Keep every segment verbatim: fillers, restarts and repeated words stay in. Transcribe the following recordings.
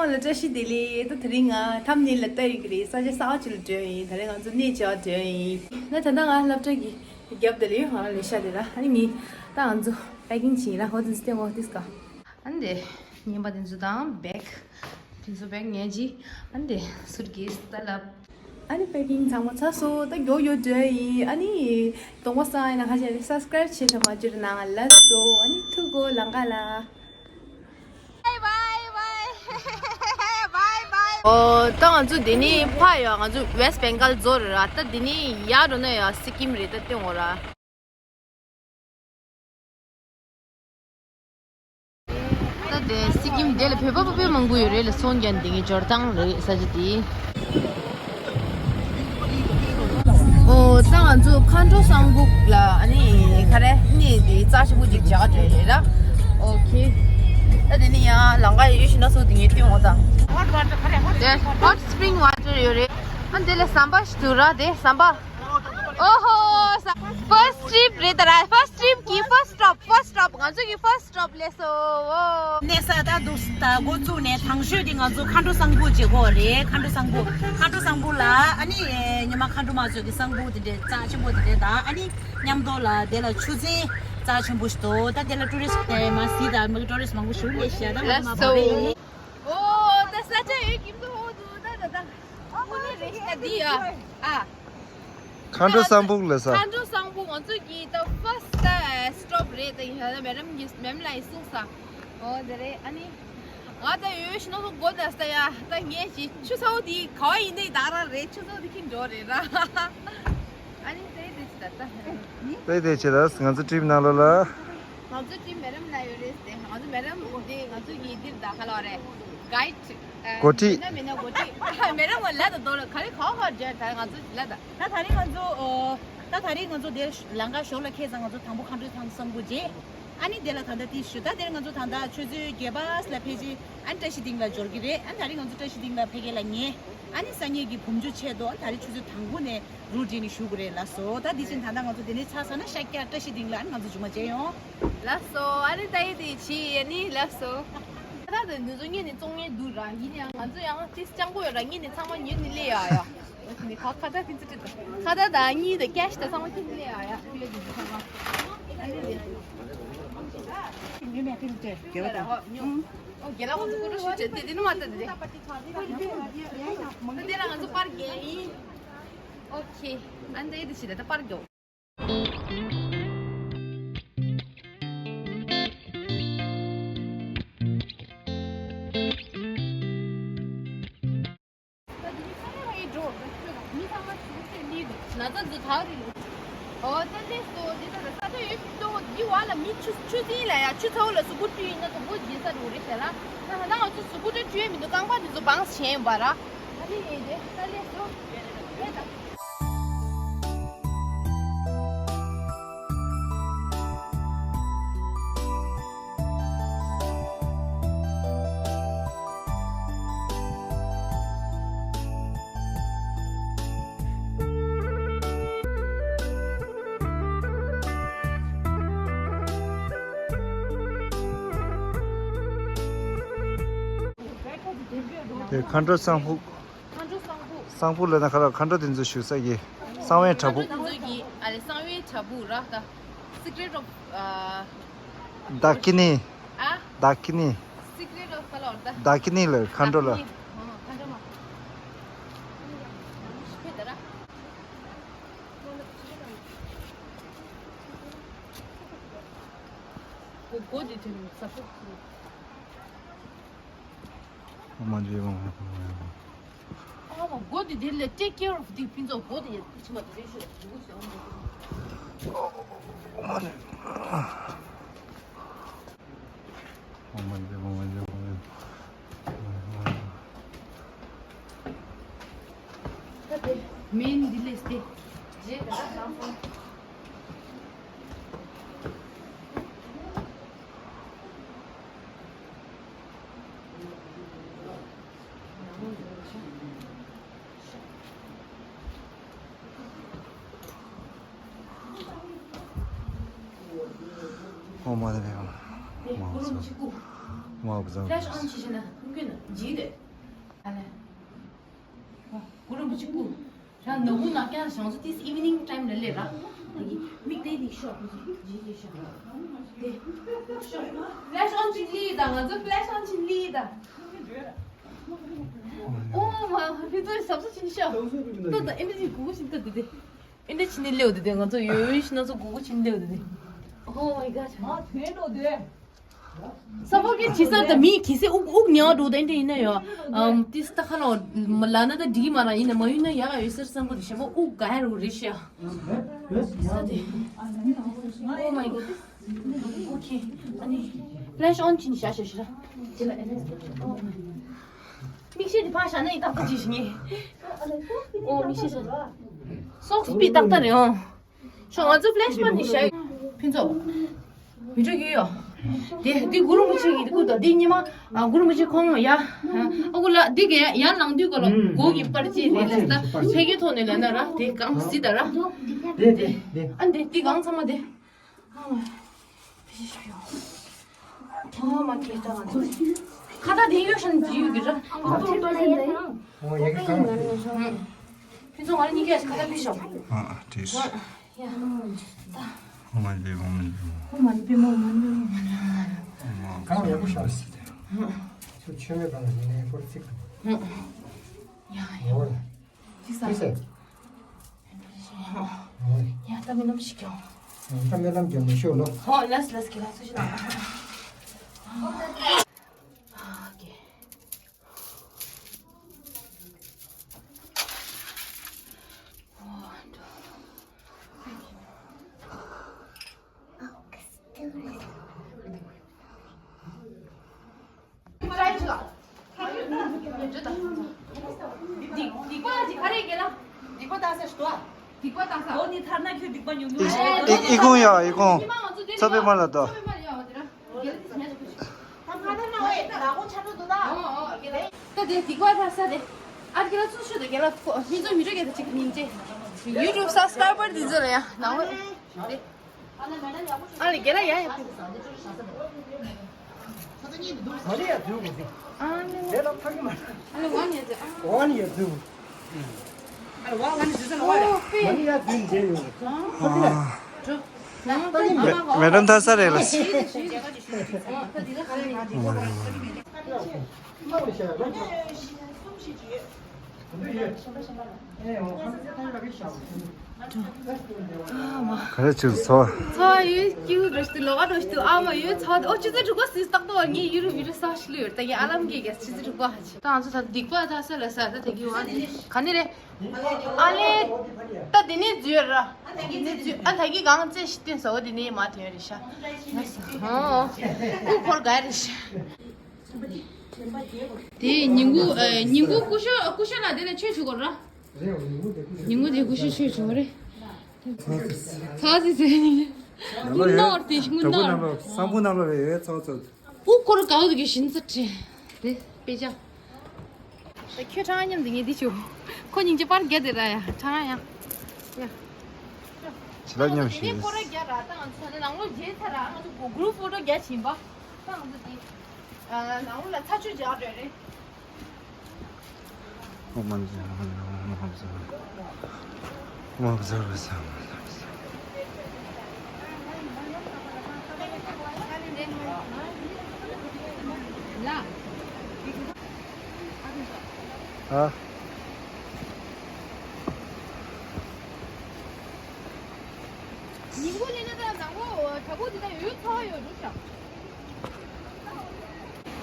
ལ་བཀྲ་ཤིས་བདེ་ལེགས། ད་དེ་རིང་ང་ཐམ་ནེལ་ལ་ལྟ་ཡོད་ཀྱི་རེད། ས་ཆ་གསར་པ་ཅིག་ལ་འགྲོ་ཡིན། ད་རིང་ང་ཚོ་གནས་མཇལ་བ་འགྲོ་ཡིན། ད་ད་ལྟ་ང་སློབ་གྲྭ་གི་རྒྱབ་དེ་ལ་ཡོད། ང་ལས་ཤ་དེ་ལ། ཨ་ནི་ངས་ད་ང་ཚོ་པེ་ཀིང་བྱེད་ཡིན་ལ། འོ་དེ་ཚོ་སྟེང་འོ་དེ་སྐ། ཨ་ནི་དེ་རྔན་པ་དེ་ཚོ་དང་བེག་དེ་ཚོ་བེག་ངས་ཅི། ཨ་ནི་དེ་སུཊ་ཀེས་ད་ལབ། ཨ་ནི་པེ་ཀིང་ཚང་མ་ཚར་སོང་། ད་མགྱོགས་མགྱོགས་འགྲོ་ཡིན། ཨ་ནི་གདོང་པ་སངས་ཡིན་ན་ཁ་ཤས་སབ་སི་ཀ་རེབ་བྱེད་ཐུབ་མ་བྱུང་ན་ལགས་སོ། ཨ་ནི་ཐུག་གོ་ལང་ཀ་ལ། Bye bye bye bye bye. ཨོ་ད་ང་ཚོ་འདི་ནི་ཕ་ཡ་ང་ཚོ་ཝེ་སི་ཊི་བེང་གལ་ཛོ་རེད་ར། ད་འདི་ནི་ཡར་འགྲོ་ན་ཡ་སི་ཀིམ་རེད། ད་སྟོན་འོ་ར། ད་དེ་སི་ཀིམ་དེ་ལ་བོད་པ་དཔེ་མང་པོ་ཡོད་རེད་ལ། སོང་ཀྱང་འདི་ངའི་འབྱོར་སྟངས་རེད་ས་ཆ་དེ། ཨོ་ད་ང་ཚོ་མཁའ་འགྲོ་གསང་ཕུག་ལ་ཨ་ནི་ག་རེ་གནས་དེ་རྩ་ཆེན་པོ་ཅིག་མཇལ་ག་འགྲོ་ཡོད་རེད་ལ། ཨོ་ཁེ། ད་དེ་ནི་ཡང་ལང་ཀ་ཡོད་ཤི་ན་སོ་དེ་ངའི་སྟོན་འོ་ད། དེ་ཧོཊ་སི་པི་རིང་ཝ་ཊར་ཡོད་རེད། ཨ་དེ་ལ་ཟམ་པ་ཞིག་འདུག་ར། དེ་ཟམ་པ། ཨོ་ཧོ། ཕར་སི་ཊི་རིབ་རེད་ད་ར། ཕར་སི་ཊི་རིབ་གི་ཕར་སི་ཊོབ། ཕར་སི་ཊོབ། ང་ཚོ་གི་ཕར་སི་ཊོབ་ལས་སོ། གནས་ས་ད་འདུག་ད་འགོ་བཙུགས་ནས་དང་ཤོས་དེ་ང་ཚོ་མཁའ་འགྲོ་གསང་ཕུག་བྱེད་དགོས་རེད། མཁའ་འགྲོ་གསང་ཕུག་མཁའ་འགྲོ་གསང་ཕུག་ལ་ཨ་ནི་ཉི་མ་མཁའ་འགྲོ་མ་ཚོས་ཀྱི་གསང་ཕུག་དེ་འདྲའི་རྩ་ཆེན་པོ་དེ་འདྲའི་དང་ཨ་ནི་མཉམ་དུ་ལ་དེ་ལ་ཆུ་ཆེན་རྩ་ཆེན་པོ་ཞིག་འདུག་ད་དེ་ལ་ཊུ་རི་སི་ཊི་དེ་མ་སི་དང་མི་ཊུ་རི་སི་ཊི་མང་པོ་ཞིག་སླེབས་ཤག་ད་ང་ཚོ་མ་བར་ཡིན། ཨོ་ད་ས་ཆ་ཡོད་ཀྱི་འདུག་ཧོ་འདུག་ད་ད་ད། ཨོ་ནི་རེད་ཤག་འདི་ཡ། ཨ། མཁའ་འགྲོ་གསང་ཕུག་ལ་ས། མཁའ་འགྲོ་གསང་ཕུག་ང་ཚོ་གི་ད་ཕར་སི་ཊི་སི་ཊོབ་རེད། ད་ཡིན་ན་མེ་ཌམ་གི་མེམ་ལ་ཡི་གསུངས་ས། ཨོ་དེ་རེད། ཨ་ནི་ང་ད་ཡོད་ཤི་ནོ་སོ་སྒོ་ད་ས་ཡ། ད་ངས་ཅི་ཆུ་ཚ་བོ་དེ་ག་བ་ཡིན་ནའི་ད་ར་རེད། ཆུ་ཚ་བོ་དེ་ཁྱིམ་འགྲོ་རེད་ར། ཨ་ནི་དེ་དེ་ཅི་ད་ད། དེ་དེ་ཅི་ད་ང་ཚོ་ཊི་རིབ་ནང་ལོགས་ལ། ང་ཚོ་ཊི་རིབ་མེ་ཌམ་ལ་ཡོད་རེད་ཟེར། ང་ཚོ་མེ་ཌམ་དེ་ང་ཚོ་གི་འདིར་ད་ག་ལ་རེད། གའིཌ། འགོ་ཁྲིད། མེད་ན་མེད་ན་འགོ་ཁྲིད། མེ་ཌམ་ལ་ད་དོ་ལ་ག་རེ་ག་བ་ག་རེ་ད་ང་ཚོ་ལ་ད། ད་ད་རེས་ང་ཚོ་ཨོ། ད་ད་རེས་ང་ཚོ་དེར་ལང་ཀ་ཞོར་ལ་ཁེལ་ཙང་ང་ཚོ་དང་པོ་མཁའ་འགྲོའི་ཚང་གསང་ཕུག་མཇལ། ཨ་ནི་དེ་ལ་ད་ལྟ་དེ་ཞུ། ད་དེར་ང་ཚོ་ད་ལྟ་ཆུ་ཚོད་བརྒྱད་པ་ལ་ཕེབས་རྗེས་ཨ་ནི་བཀྲ་ཤིས་སྡིངས་ལ་འབྱོར་གྱི་རེད། ཨ་ནི་ད་རེས་ང་ཚོ་བཀྲ་ཤིས་སྡིངས་ལ་ཕེབས་མཁན་ལ་ཉེ། ཨ་ནི་སང་ཉིན་གྱི་བུམ་ཆུ་ཆེད་དུ་ཨ་ནི་ད་རེས་ཆུ་ཚོད་དང་པོ་ནས་རུ་འགྲིག་ནས་བཞུགས་དགོས་རེད་ལགས་སོ། ད་དེ་བཞིན་ད་ལྟ་ང་ཚོ་དེ་ནས་ཚར་ཚར་ན་ཤར་རྒྱག་བཀྲ་ཤིས་སྡིངས་ལ་ཨ་ནི་ང་ཚོ་མཇུག་མ་མཇལ་ཡོང་། ལགས་སོ། ཨ་ནི་ད་ཡི་དེ་ཆི་ཡ་ནི་ལགས་སོ། ད་ད་འདི་ཚོ་ངས་ནི་བཙོང་ངེས་འདུག་ར། ཡིན་ཡང་ང་ཚོ་ཡང་ཅིས་སྤྱང་པོ་ཡོད་ར། ངས་ནི་ཚང་མ་ཉོས་ནི་ལས་ཡ་ཡ། ཁ་ཁ་ད་ཕིན་ཙི་ཏི་ཁ་ད་ད་གཉིས་ད་ཀེཤ་ད་ཚང་མ་ཁྱེར་ནི་ལས་ཡ་ཡ། ཁུ་ལེ་འདི་ཚོ་ཚང་མ། ཨ་ནི་ལས། ཉོས་མེད་ཕིན་ཙི་དགེ་བ་དང་། ཨོ་དགེ་ལགས་ཁོང་ཚོ་ཀུ་རུ་ཤུ་ཅེ་དེ་དེ་ནི་མ་ད་དེ་དེ། ད་དེ་ར་ང་ཚོ་པར་རྒྱག་ཡིན། ཨོ་ཁེ། ཨ་ནི་ད་ཡི་དེ་ཕྱི་ད་ད་པར་རྒྱག་ན་ཚ་འཛུ་ཐག་རིང་། ཨོ་ད་ལེ་སོ་འདི་ད་ས་ཆ་ཡོད་མི་འདུག་འདི་བ་ལ་མི་ཆུ་ཆུ་ཚན་ལ་ཡ་ཆུ་ཚ་བོ་ལ་གཟུགས་པོ་བཀྲུས་ཡིན་ན་གཟུགས་པོ་བརྗེ་ས་རུ་རེད་ཟེར་ལ། ད་ད་ང་ཚོ་གཟུགས་པོ་བཀྲུས་བཀྲུས་མི་འདུག་རྐང་པ་འདི་ཚོ་བང་ཞན་པ་ར། ཨ་ནི་ཡིན་ཏེ་ད་ལེ་སོ་རེད་ད། དེ་མཁའ་འགྲོ་གསང་ཕུག་མཁའ་འགྲོ་གསང་ཕུག་གསང་ཕུག་ལབ་ན་ཁ་ལག་མཁའ་འགྲོ་དེ་ཚོ་བཞུགས་ས་ཡི། གསང་བའི་བྲག་ཕུག་མཁའ་འགྲོ་དེ་ཚོ་ཡི་ཨ་ལེ་གསང་བའི་བྲག་ཕུག་ར་ད། Secret of ཨ། ད་ཀི་ནི། ཨ། ད་ཀི་ནི། Secret of ཁ་ལག་ད། ད་ཀི་ནི་ལ་མཁའ་འགྲོ་ལ། ད་ཀི་ནི། ཨ། མཁའ་འགྲོ་མ། ཕེ་ད་ར། གོ་གོ་དེ་དེ་ནི་ས་ཕུག་ཨ་མ་འདྲེ་མ། ཨ་མ་གོ་དེ་དེ་ལ་take care of the ཕིན་ཚོ་གོ་དེ་ཡ་ཕི་ཆི་མ་དེ་རེ་ཤོ་གོ་གོ་ཤོ་ཨ་མ་དེ། ཨ་མ་འདྲེ་མ་འདྲེ་མ། མིན་འདི་ལས་ཏེ། རྗེས་ད་ལྟ་ནང་སོང་། ཨོ་མ་ནི་མེད་པ། མ་བུ་ཚོ། མ་བུ་ཚོ། ཇི་དེ། ཨ་ལེ། གུ་རུ་མི་ཆུ་ཀུ། རང་ནོར་བུ་ནག་རྐྱང་བྱང་སུ་ཏིས་evening time ལ་ལས་ར། དེ་གི་མིག་དེ་དེ་ཤོག་ཇི་དེ་ཤོག་དེ། ཤོག flash on ཕྱིན་ལི་ད་ང་ཚོ་flash on ཕྱིན་ལི་ད། ཨོ་མ་ཕི་ཚོ་ཟབ་ས་ཕྱིན་ཤོག་ཏོ་ད་ཨེ་མི་ཅི་གུ་གུ་ཕྱིན་ཏོ་དེ་དེ། ཨེ་འདྲ་ཕྱིན་ནི་ལེའོ་དེ་དེ་ང་ཚོ་ཡོད་ཡོད་ཤི་ན་ཚོ་གུ་གུ་ཕྱིན་ལེའོ་དེ་དེ། Oh my god. ས་ཕོ་གི་ཇི་སར་ད་མི་གི་སེ་ཨུག་ཨུག་ཉལ་འགྲོ་དེ་འདྲ་ཡིན་ན་ཡོད། ཨམ་ཏིས་ད་ཁ་ལོ་ལ་ན་ད་འགྲིག་མ་ར་ཡིན་ན་མ་ཡིན་ན་ཡག་ཡོད་སར་བསམ་གི་རེད་ཤ་མོ་ཨུག་ག་ཧ་རུ་རེད་ཤ། ས་དེ། Oh my god. Okay. ཨ་ནི་flash on ཕྱིན་ཤ་ཤ་ཤ་ར། དེ་ལ་ཨེ་ནས་ཨོ། མིག་ཤེལ་དེ་ཕར་བཞག་ན་ཡིན་ཐག་ཐག་ཅིག་ཞིག་ངེས། ཨོ་མིག་ཤེལ་བཞག་སོགས་པའི་ཏག་ཏག་རེད་ཨོ། ཤོག་ང་ཚོ་flash ཕར་ནས་བཞག་ཕུན་ཚོགས། མི་འགྲོ་གི་ཡོད། དེ་དེ་གུ་རུ་མི་ཆེ་གི་དེ་ཀུ་དོ་དེ་ཉི་མ་ཨ་གུ་རུ་མི་ཆེ་ཁོང་ཡ། ཨ་གུ་ལ་དེ་ག་ཡ་ལང་དུས་ག་ལ་མགོ་གི་པར་ཅི་རེད་ལ་ས་ཕལ་སྐད་ཐོག་ནས་ལ་ན་ར་དེ་གང་སྲིད་ད་ར། དེ་དེ་དེ། ཨ་འདི་འདི་གང་ཚང་མ་དེ། ཨོ་མ་ཁྱེད་ད་ང་ཚོ་ཁ་ད་དེ་ཡོད་ཤན་ཇི་ཡོད་གི་ར། ཨོ་ཡ་གི་གང་ཕི་ཚོ་ང་ར་གཉིས་ཀས་ཁ་ད་ཕི་ཤོག་ཨ་ཨ་དེས། ཡ། ད། ཨོ་མ་ལི་བེ་ཨོ་མ་ལི་བེ་ཨོ་མ་ལི་བེ་མོ་ཨོ་མ་ལི་བེ་ཨོ་མ་ལི་བེ། གང་ཡག་པོ་ཤག་ཚུར་ཆོས་མེད་གང་ཡིན་ནའི་སྐོར་ཚིག་ཡ་ཡ། ཨོ་ལ། ཅི་ས། ཅི་ས། ཡ་ད་མི་ལམ་ཞིག་ཀྱང་། ད་མི་ལམ་ཀྱང་མི་ཤོག་ལོ། ཧོ་ལས་ལས་ཀྱི་ལ་སུ་ཞིག་ལ། ཨ་ཀེ། སྡིག་སྡིག་པ་ཅིག་ག་རེ་གེ་ལ། སྡིག་པ་བཏགས་ས་ཞུ་བ། སྡིག་པ་བཏགས་ས། ལོ་ནི་ཐར་ན་ཁྱོད་སྡིག་པ་ཉུང་ཉུང་། ཨི་ཨི་ཁུང་ཡ་ཨི་ཁུང་། ཚ་པའི་མ་ལ་དོ། ད་དེ་སྡིག་པ་བཏགས་ས་དེ། ཨ་རྒན་ལ་ཚུར་ཤོད་དང་རྒན་ལགས་ཕྱི་ཚོ་མི་འགྲོ་རྒན་དང་གཅིག་སྙིང་རྗེ། YouTube subscriber འདི་ཚོ་ལ་ཡ་ནང་ལོགས་དེ། ཨ་ལེ་རྒན་ལགས་ཡ་ཡ་ཕེབས། མ་ནི་ཡ་དུས་མི་འདུག་ཨ་ནི་དེ་ལ་ཐག་གི་མ་ཨ་ལེ་ཝང་ཡ་ཛི་ཨ། ཝང་ཡ་དུས། ཨ་ལེ་ཝང་ཝང་ནི་ཟི་ཟ་ལ་ཝ་ཡ། ཨོ་ཕེ། མ་ནི་ཡ་དུས་མཇལ་ཡོང་། ཨ་ཕེ་ལ། མེ་ཌམ་ཐ་ས་རེད་ལ། ག་རེ་བྱུང་སོང་། ཚ་ཡོད་ཀྱུ་རེ་སྟི་ལོ་ག་རོ་སྟི་ཨ་མ་ཡོད་ཚ་ཨོ་ཆུ་ཚོད་དྲུག་པ་སི་སྟག་ཏོ་ངའི་ཡུ་རུ་བི་རུ་ས་ཤི་ལུ་ཡོད་ད་ཡ་ཨ་ལམ་གི་ག་ཆུ་ཚོད་དྲུག་པ་ཧ་ཆི་ད་ང་ཚོ་ད་སྡིག་པ་ད་ས་ལ་ས་ད་ད་གི་ཝ་ག་ནི་རེད། ཨ་ལེ། ད་དེ་ནས་འཛུལ་ར། དེ་ནས་འཛུལ་ཨ་ད་གི་གང་རྩེ་ཞིག་བསྟན་སོ་དེ་ནས་མ་ཐོན་རེད་ཤ། ཨོ། ཨུ་འཁོར་ག་རེད་ཤ། དེ་ཉིན་གུང་ཨ་ཉིན་གུང་སྐུ་ཞབས་སྐུ་ཞབས་ལ་དེ་ལ་ཆོས་ཞུ་གོ་ར། ཉིན་གུང་དེ་སྐུ་ཞབས་ཆོས་ཞུ་གོ་རེད། ཚ་ཟི་ཟི་ནི། དགུ་ནོར་དེ་དགུ་ནོར། སམ་བུ་ནང་ལོ་རེ་ཡོད་ཚོགས་ཚོགས། ཨུ་འཁོར་ག་འུ་དེ་གི་ཤིན་ཙི་ཁྲེ། དེ་དཔེ་ཆ། ཁྱོད་ཁྲང་མཉམ་དུ་ངས་འདི་ཆུ། ཁོ་སྙིང་རྗེ་པར་རྒྱ་དེ་ར་ཡ་ཁྲང་ཡ། ཡ། ཇི་ལ་མཉམ་ཞིག་ཁོ་ར་རྒྱ་ར་ད་ང་ཚོ་ནང་ལོ་རྗེས་ཚར་ར་ང་ཚོ་གོ་གུ་རུབ་ཕོ་ཊོ་རྒྱ་བྱིན་པ། ད་ང་ཚོ་དེ། ནང་ལོ་ལ་ཚ་ཆུ་རྒྱག་འགྲོ་རེད། ཨ། ཉིན་གུང་ལས་ན་ད་ནང་ལོ་དྲ་འབུ་དེ་ད་ཡོད་ཚོ་ཡོད་འདུག་ཤག་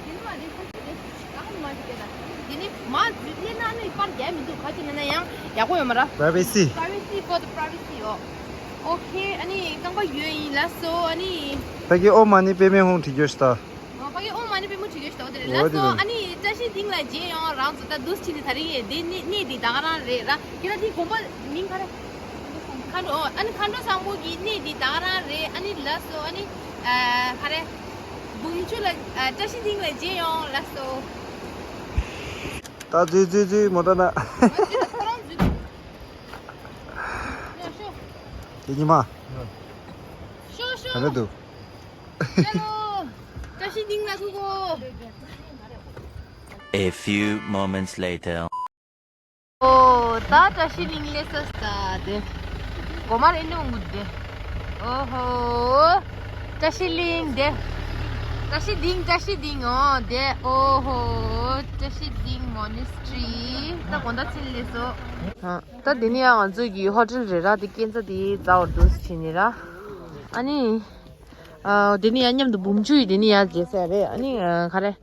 དེ་ནི་མ་རེད་ཁོ་ཚོ་རེད། ང་ནི་མ་རེད་དེ་ལ། དེ་ནི་མ་རྫུས་ལས་ན་ནི་པར་རྒྱག་མི་འདུག་ག་ཅི་ན་ན་ཡང་ཡག་པོ་ཡོད་མ་ར། Privacy. Privacy for the privacy ཡོ། Okay. ཨ་ནི་རྐང་པ་ཡོད་ཡིན་ལ་སོ་ཨ་ནི། ཕ་གི་ཨོ་མ་ནི་པེ་མེ་ཧོང་ཁྲི་རྒྱོ་ཤ་ད། ཨ་ཕ་གི་ཨོ་མ་ནི་པེ་མུ་ཁྲི་རྒྱོ་ཤ་ད་འོ་དེ་རེད་ལ་སོ་ཨ་ནི་བཀྲ་ཤིས་སྡིངས་ལ་རྗེས་ཡོང་རང་ཚོ་ད་འདུག་ཕྱིན་ནི་ད་རིང་ཡེ་དེ་ནི་གནས་འདི་ད་ག་རང་རེད་ར། ཁྱེད་རང་དེ་དགོན་པ་མིང་ག་རེ། མཁའ་འགྲོ་ཨོ་ཨ་ནི་མཁའ་འགྲོ་བཟང་པོ་གི་གནས་འདི་ད་ག་རང་རེད། ཨ་ནི་ལ་སོ་ཨ་ནི་ཨ་ག་རེ། འབུམ་ཆུ་ལ་ཨ་བཀྲ་ཤིས་སྡིངས་ལ་མཇལ་ཡོང་ལ་སོ། ད་འཛུལ་འཛུལ་འཛུལ་མོ་ཊ་ན། ཨ་འདི་ད་ཁོ་རང་འཛུལ་འདུག་ཡ་ཤོ། དེ་ཉི་མ། ཤོ་ཤོ། ག་རེ་འདུག་ཅ་ལོ། བཀྲ་ཤིས་སྡིངས་ལ་ཁུག་གོ། A few moments later. ཨོ། ད་བཀྲ་ཤིས་གླིང་སླེབས་ས་ད་དེ། གོ་མ་རེ་ནི་འོང་གི་དེ། ཨོ་ཧོ། བཀྲ་ཤིས་གླིང་དེ། བཀྲ་ཤིས་གླིང་། བཀྲ་ཤིས་གླིང་། ཨོ་དེ། ཨོ་ཧོ། བཀྲ་ཤིས་གླིང་མོ་ནེ་སི་ཊི་རི། ད་དགོང་དག་ཚུར་སླེབས་སོང་། ད་དེ་ནི་ཡང་ང་ཚོ་གི་ཧོ་ཊེལ་རེད་ར། དེ་སྐས་འཛེག་དེ་རྫ་བར་འདུག་སེ་བྱས་ནི་ར། ཨ་ནི། ཨ། དེ་ནི་ཡང་མཉམ་དུ་འབུམ་ཆུ་ཡི་དེ་ནི་ཡང་མཇལ་ས་རེད། ཨ་ནི། ཨ། ག་རེ།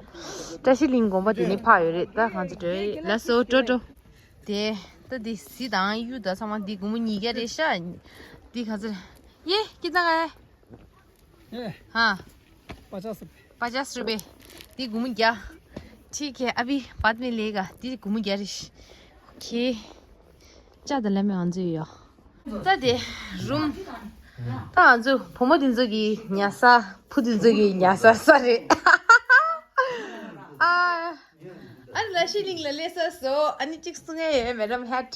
བཀྲ་ཤིས་གླིང་དགོན་པ་དེ་ནི་ཕར་ཡོད་རེད། ད་ང་ཚོ་འགྲོ་ཡི། ལགས་སོ། འགྲོ་འགྲོ། དེ། ད་དེ་གཟི་དང་གཡུ་དང་ཚང་མ་འདི་སྒོར་མོ་ཉིས་བརྒྱ་རེད་ཤག་འདི་ག་ཚོད། ཡེ། ཀི་ཙང་ག་ཡེ། ཧ། पचास रुपये। पचास रुपये। འདི་སྒོར་མོ་བརྒྱ། ठीक है, अभी बाद में लेगा। འདི་སྒོར་མོ་བརྒྱ་རེད། ཁེ། ཅག་ད་ལ་མེ་ང་ཚོ་ཡོད། ད་དེ་རུམ། ད་ང་ཚོ་བུ་མོ་དེ་ཚོ་གི་ཉལ་ས། བུ་དེ་ཚོ་གི་ཉལ་ས་ས་རེད། ཨ། ཨ་ནི་བཀྲ་ཤིས་གླིང་ལ་སླེབས་ས་སོ། ཨ་ནི་གཅིག་གསུང་ཡ་ཡོད། མེ་ཌམ་ཧེཌ།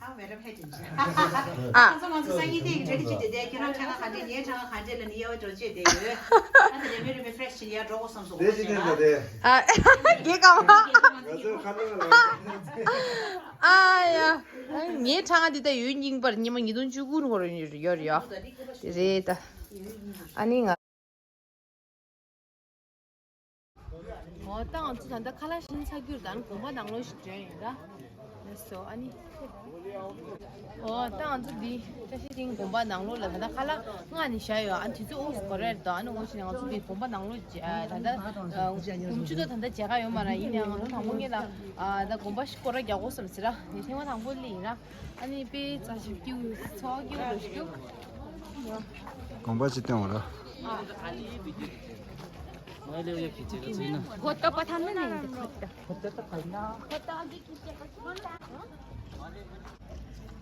ཨ། མེ་ཌམ་ཧེཌ་ཡིན་ཅི། ཨ། ང་ཚོ་ང་ཚོ་སང་ཉིན་དེ་གྲ་སྒྲིག་བྱེད་དེ། ཁྱེད་རང་ཁྲ་ང་ག་འདྲས། ངའི་ཁྲ་ང་ག་འདྲས་ལ་ནི་དབྱེ་བ་འགྲོ་བྱེད་དེ་ཡོད། ཨ་ནི་རེ་མི་རེ་མི་ཕི་རེ་ཤི་བྱེད་ཡ་འགྲོ་དགོས་བསམ་སོང་། དེ་ཅི་ནས་ད་དེ། ཨ། རྒྱལ་ཁམས། ང་ཚོ་ཁ་ནང་ལ། ཨ་ཡ། ངའི་ཁྲ་ང་འདི་ད་ཡོད། རྙིང་པར་ཉི་མ་ཉིས་སྟོང་བཅུ་དགུ་ནས་ཡོད་རེད་ཡ། དེ་རེད་ད། ཨ་ནི་ང་། ཨོ། ད་ང་ཚོ་ད་ལྟ་ཁ་ལག་ཞིམ་ཚ་རྒྱུར་ད་ནི་དགོན་པ་ནང་ལོགས་ཤིག་འགྲོ་ཡིན་ད། ལགས་སོ། ཨ་ནི། ཨོ། ད་ང་ཚོ་འདི་བཀྲ་ཤིས་གླིང་དགོན་པ་ནང་ལོགས་ལ་ད་ལྟ་ཁ་ལག་མངགས་ནས་བཞག་ཡོད། ཨ། དུས་ཚོད་དབུགས་སུ་འགོར་རེད་དོ། ཨ་ནི་འོ་ཞིག་ང་ཚོ་འདི་དགོན་པ་ནང་ལོགས་ད་ལྟ་འབུམ་ཆུ་ད་ད་ལྟ་མཇལ་ཁ་ཡོད་མ་རེད། ཡིན་ནའང་ང་ཚོ་དང་པོ་ངེད་ལ་ད་དགོན་པ་ཞིག་སྐོར་ར་རྒྱག་དགོས་བསམ་ཟེར་ར། ངས་ཐེངས་མ་དང་པོ་སླེབས་ཡིན་ར། ཨ་ནི་དཔེ་རྩ་ཞིག་སྐྱིད་པོ། ཚོར་བ་སྐྱིད་པོ་རེད་ཤག་དགོན་པ་ཅིག་བསྟན་འོང་ར། ཨ། ཁོ་ལྟ་བ་ཐམས་ཅད་ནས་ཡིན། ཁོ་ལྟ། ཁོ་ལྟ་བ་ཡིན་ན། ཁོ་ལྟ་བ་འདི་ཁྱི་སྐྱེ་ཁ་ཁྱོད་ལྟ།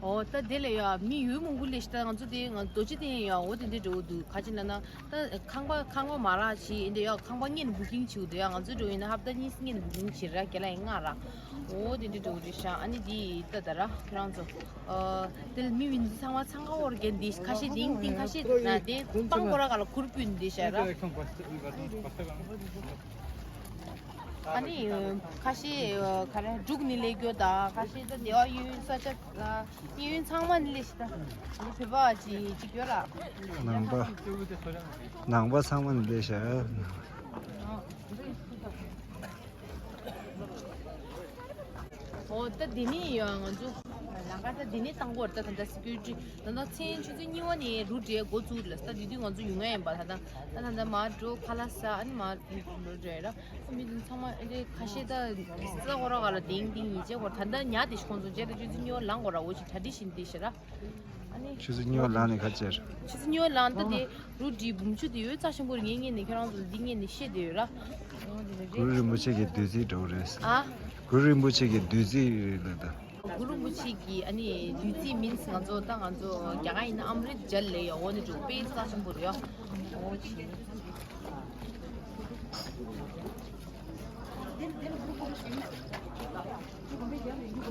ཨོ། ད་དེ་ལ་ཡ་མི་ཡུལ་མང་པོ་ལས་ཤི་ད་ང་ཚོ་དེ་ང་རྡོ་རྗེ་གདན་ཡ། འོ་དེ་འདྲ་འགྲོ་གི་འདུག་ག་ཅི་ལ་ན། ད་ཁང་པ་ཁང་པ་མ་རག་ཅི་འདི་ཡ། ཁང་པ་སྔོན་ནས་བུ་ཀིང་བྱེད་དགོས་འདུག་ཡ། ང་ཚོ་འགྲོ་ཡིན་ན་ཧབ་ཏ་གཉིས་སྔོན་ནས་བུ་ཀིང་བྱེད་ར། རྒྱ་ལ་ཡིན་ང་ར། འོ་དེ་འདྲ་འགྲོ་གི་རེད་ཤག་ཨ་ནི་དེ་ད་ད་ར་ཁྱེད་རང་ཚོ། ཨ། དེ་ལ་མི་བིན་ཚང་མ་འཚང་ཁ་འོར་གྱི་འདི་ཁ་ཤས་དིང་དིང་ཁ་ཤས་ན་དེ་སྤང་སྐོར་ར་ག་ལ་གུར་ཕུད་འདི་ཤ་ར། ཨ་ནི་ཁ་ཤས་ག་རེ་འབྲུག་ནས་སླེབས་རྒྱུ་དང་། ཁ་ཤས་ད་སྡེ་བ་གཡས་གཡོན་ས་ཆ་གཡས་གཡོན་ཚང་མ་ནས་སླེབས་ཤི་ད། ཨ་ནི་བོད་པ་ཅིག་ཅིག་ཡོད་ར། ནང་པ། ནང་པ་ཚང་མ་ནས་སླེབས་ཤག་ཨོ། ད་འདི་ནས་ཡང་ང་ཚོ་ལམ་ཁ་ད་འདི་ནས་བཏང་དགོས་རེད། ད་ད་ལྟ་སི་ཀུ་རི་ཊི་ད་ལྟ་མཚན་ཆུ་ཚོད་གཉིས་པ་ནས་རུ་འདྲེ་འགོ་བཙུགས་རེད། ད་འདི་དུས་ང་ཚོ་ཡོང་ཡ་ཡིན་པ། ད་ད་ད་ད་མར་འགྲོ། ཁ་ལག་ཟ། ཨ་ནི་མར་འགྲོ་རེད་ར། མི་འདི་ཚང་མ་ཨེ་འདྲ་ཁ་ཤས་ད་ས་ཁོ་ར་ག་ལ་དིང་དིང་ཡིན་ཅེ་གོ། ད་ད་ཉལ་དེ་ཤི་ཁོང་ཚོ་བྱས། ད་ཆུ་ཚོད་གཉིས་པ་ལངས་དགོས་ར། འོ་ཅིག་གྲ་སྒྲིག་བྱེད་འདི་ཤི་ར། ཨ་ནི། ཆུ་ཚོད་གཉིས་པ་ལངས་ནས་ག་ཅེར། ཆུ་ཚོད་གཉིས་པ་ལངས་ད་དེ་རུ་འདྲེ་འབུམ་ཆུ་དེ་ཡོད་རྩ་ཆེན་པོ་རེད། ངས་ངས་ནས་ཁྱེད་རང་ཚོ་ལ་འདི་ངས་ནས་བཤད་དེ་ཡོད་ར། ཨོ་དེ་རེད། གུ་རུ་རིན་པོ་ཆེ་གི་བདུད་རྩི་འདྲ་བོ་རེད། ཨ། གུ་རུ་རིན་པོ་ཆེ་གི་བདུད་རྩི་རེད་ལ་ད། གུ་རུ་རིན་པོ་ཆེ་གི་ཨ་ནི་བདུད་རྩི་མིན་ང་ཚོ་ད་ང་ཚོ་རྒྱ་གར་ཡིན་ན་ཨམ་རིད་ཇལ་ལབ་ཡོད། འོ་ནི་འདྲ་བོ་དཔེ་རྩ་ཆེན་པོ་རེད་ཡ། ཨོ་ཆེ།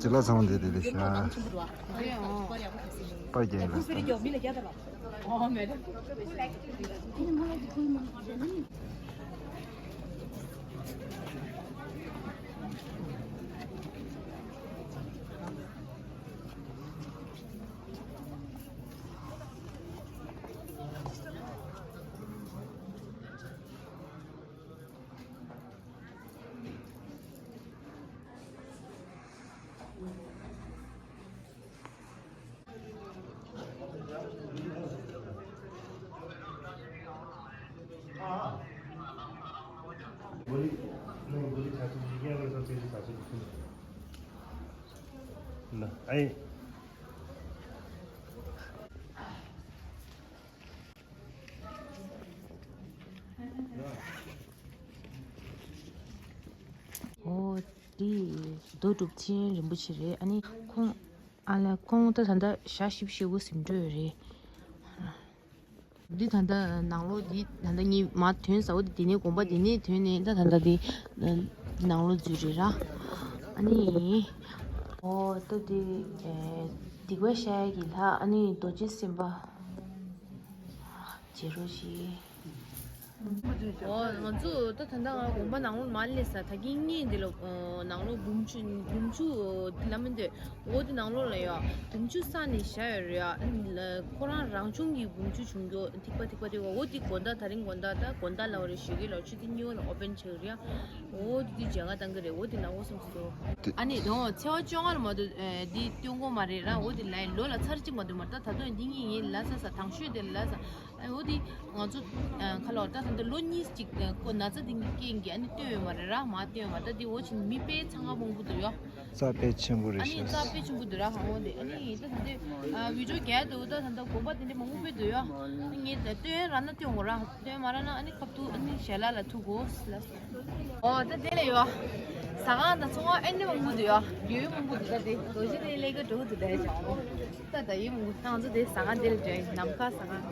ཅི་ལ་ཚང་འདི་དེ་དེ་ཤ། པ་རྒྱལ་ལ། ཨོ། འདི་རྡོ་གྲུབ་ཚེ་རིང་རིན་པོ་ཆེ་རེད། ཨ་ནི་ཁོང་ཨ་ལ་ཁོང་ད་ད་ལྟ་ཞག་བཞི་བཅུ་ཞེ་དགུ་ཟིན་འགྲོ་ཡོད་རེད། འདི་ད་ལྟ་ནང་ལོགས་འདི་ད་ལྟ་ངས་མར་ཐོན་ས། འོ་དེ་ནས་དགོན་པ་དེ་ནས་ཐོན་ནས་ད་ད་ལྟ་འདི་ནང་ལོགས་འཛུལ་རེད་ར། ཨ་ནི། ཨོ། ད་འདི་ཨེ་སྡིག་པ་བཤགས་ཡ་གི་ལྷ། ཨ་ནི་རྡོ་རྗེ་སེམས་དཔའ། རྗེ་རོ་ཞིག་འོ་ང་ཚོ་ད་ད་ལྟ་ང་དགོན་པ་ནང་ལོགས་མ་སླེབས་ས། ད་གིན་ངས་འདི་ལ་ནང་ལོགས་འབུམ་ཆུ། འབུམ་ཆུ་འདི་ལ་མི་འདོད། འོ་འདི་ནང་ལོགས་ལ་ཡོད། འབུམ་ཆུ་བསགས་ནས་བཞག་ཡོད་རེད་ཡ། ཁོ་རང་རང་བྱུང་གི་འབུམ་ཆུ་བྱུང་རྒྱུ་ཐིགས་པ་ཐིགས་པ་དེ་བ། འོ་འདི་དགོང་དག་ད་རིང་དགོང་དག་ད་དགོང་དག་ལ་འོ་རེད་ཞོགས་ཀས་ལ་ཆུ་ཚོད་གཉིས་པ་ལ་ཨོ་པན་བྱེད་ཀྱི་རེད་ཡ། འོ་འདི་འདི་མཇལ་ཁ་བཏང་གི་རེད། འོ་འདི་ནང་ལོགས་སོང་ཟེར། ཨ་ནི་དང་ཚེས་པ་བཅོ་ལྔ་ལ་མ་གཏོགས་འདི་སྟོན་དགོས་མ་རེད་ར། འོ་འདི་ལ་ལོ་ལ་ཚར་གཅིག་མ་གཏོགས་མ་རེད། ད་ད་དུང་འདི་གཉིས་ཡིན་ལ་ས་ས་དང་ཤོས་དེ་ལ་ས། ཨ་འོ་དེ་ང་ཚོ་ཁ་ལོ་ད་ད་ལོ་གཉིས་ཅིག་ཁོ་ན་ཚ་དེ་རྐྱེན་གྱིས་ཨ་ནི་སྟོན་ཡོད་མ་རེད་ར། མ་སྟོན་ཡོད་མ་རེད། ད་དེ་འོ་ཆེན་མི་དཔེ་ཚང་ང་མང་པོ་འདུག་ཡོ། རྩ་དཔེ་ཆེན་པོ་རེད་ཤག་རྩ་དཔེ་ཆེན་པོ་འདུག་ར། ཧང་འོ་དེ་ཨ་ནི་ད་ད་དེ་བི་ཌིའོ་རྒྱག་འདུག་ད་ད་ད་དགོན་པ་དེ་འདྲ་མང་པོ་དཔེ་འདུག་ཡོ། ངས་ད་སྟོན་ར་ན་སྟོན་དགོས་ར། སྟོན་མ་ར་ན་ཨ་ནི་ཁབ་ཏུ་ཨ་ནི་ཞལ་ལག་ལ་ཐུག་གོ་ལ། འོ་ད་དེ་ལ་ཡོ། ཟ་ཁང་དང་ཚོང་ཁང་ཨ་ནི་མང་པོ་འདུག་ཡོ། ཡོད་མང་པོ་འདུག་ད་དེ་རྡོ་རྗེ་གདན་ལས་ཀ་འགྲོ་འདུག་ད་ཡ་ཆགས་འདུག་ད་ད་ཡོད་མང་པོ། ད་ང་ཚོ་དེ་ཟ་ཁང་དེ་ལ་འགྲོ་ཡ། ནམ་མཁའ་ཟ་ཁང་།